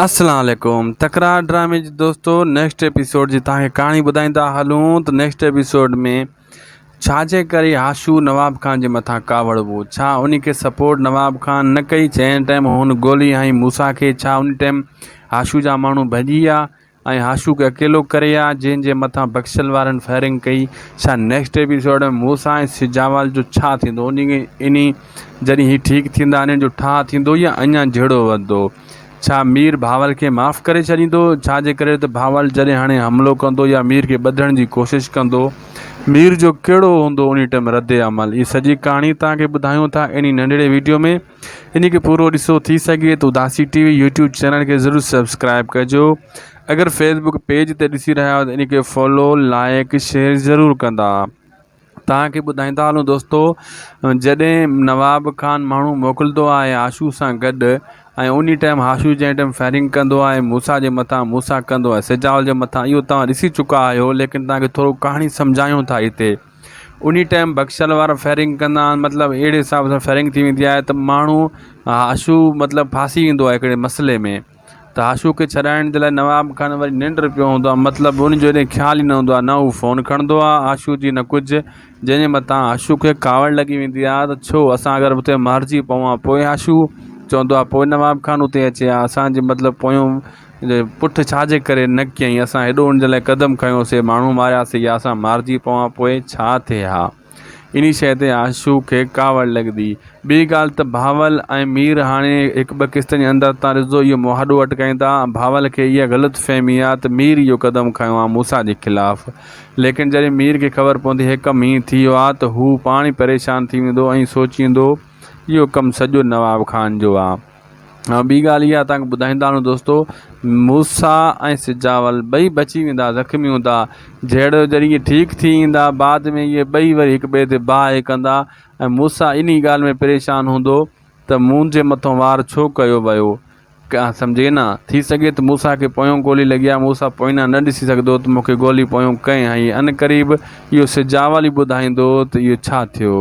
السلام عليڪم تڪرار ڊرامي جي دوستو نيڪسٽ ايپيسوڊ جي توهان کي ڪهاڻي ٻڌائيندا هلون ته نيڪسٽ ايپيسوڊ ۾ ڇا جي ڪري هاشو نواب خان جي مٿان ڪاوڙبو ڇا ان کي سپورٽ نواب خان نه ڪئي جنهن ٽائيم هن گولي هنئي موسيٰ کي ڇا ان ٽائيم هاشو جا ماڻهو ڀڄي ويا ۽ هاشو کي اڪيلو ڪري آ جنهن جي مٿان بخشل وارن فائرنگ ڪئي ڇا نيڪسٽ ايپيسوڊ ۾ موسيٰ ۽ سجاول جو ڇا ٿيندو انهي انهي جڏهن هي ٺيڪ ٿيندا انهن جو ٺاهه ٿيندو يا اڃا جهيڙو وڌندو ڇا مير بھاول کي معاف ڪري ڇڏيندو ڇا جي ڪري ته بھاول جڏهن هاڻي حملو ڪندو يا مير کي ٻڌڻ جي ڪوشش ڪندو مير جو ڪهڙو هوندو انهي ٽيم رد عمل هي سڄي ڪهاڻي توهان کي ٻڌايون ٿا انهي ننڍڙي ويڊيو ۾ انهي کي پورو ڏسو ٿي سگهي ته Udasi T V YouTube channel کي ضرور سبسڪرائب ڪجو اگر فيسبوڪ پيج تي ڏسي رهيا آهيو ته انهي کي فالو لائڪ شيئر ضرور ڪندا توهان کي ٻڌائيندا هلون دوستو جڏهن نواب خان ماڻهو موڪلندو آهي آشو سان گڏ ۽ انهي ٽائيم هاشو جنهن ٽائيم فائرنگ ڪندو آهي موسيٰ جي مٿان موسيٰ ڪندو آهي سجاول جي مٿان اهو توهان ڏسي چڪا آهيو ليڪن توهان کي ٿورو ڪهاڻي سمجهايون ٿا هتي انهي ٽائيم بخشل وارا فائرنگ ڪندا آهن مطلب اهڙي حساب سان فائرنگ ٿي ويندي آهي ته ماڻهو هاشو مطلب ڦاسي ويندو آهي هڪڙي مسئلي ۾ ته هاشو کي ڇڏائڻ جي لاء نواب خان وري ننڊ پيو هوندو آهي مطلب ان جو ايڏي خيال ئي نه هوندو آهي نه هو فون کڻندو آهي هاشو جي نه ڪجهه جنهن جي مٿان هاشو کي ڪاوڙ لڳي ويندي آهي ته ڇو اسان اگر اتي مارجي پئون ها پوء هاشو چوندو آهي پوء نواب خان اتي اچي ها اسان جي مطلب پويون پٺ ڇا جي ڪري نه ڪيائين اسان هيڏو ان جي لاء قدم کنيوسي ماڻهو مارياسي يا اسان مارجي پئون ها پوء ڇا ٿئي ها انهي شيء تي آشو کي ڪاوڙ لڳندي. ٻي ڳالهه ته بھاول ۽ مير هاڻي هڪ ٻه قسطن جي اندر تان ڏسندو اهو مهاڏو اٽڪائيندا. بھاول کي اها غلط فهمي آ ته مير اهو قدم کنيو آ موسيٰ جي خلاف. ليڪن جڏهن مير کي خبر پوندي هي ڪم ائين ٿي ويو آ ته هو پاڻ ئي پريشان ٿي ويندو ۽ سوچيندو اهو ڪم سڄو نواب خان جو آ. ۽ ٻي ڳالهه اها توهان کي ٻڌائيندا هلون دوستو موسيٰ ۽ سجاول ٻئي بچي ويندا زخمي هوندا جهيڙو جڏهن اهي ٺيڪ ٿي ايندا بعد ۾ اهي ٻئي وري هڪ ٻئي تي باهه ڪندا ۽ موسيٰ انهي ڳالهه ۾ پريشان هوندو ته منهنجي مٿو وار ڇو ڪيو ويو سمجهي نه ٿي سگهي ته موسيٰ کي پويون گولي لڳي آهي موسيٰ پوئنا نه ڏسي سگهندو ته مون کي گولي پويون ڪنهن هنئي عنقريب اهو سجاول ئي ٻڌائيندو ته اهو ڇا ٿيو.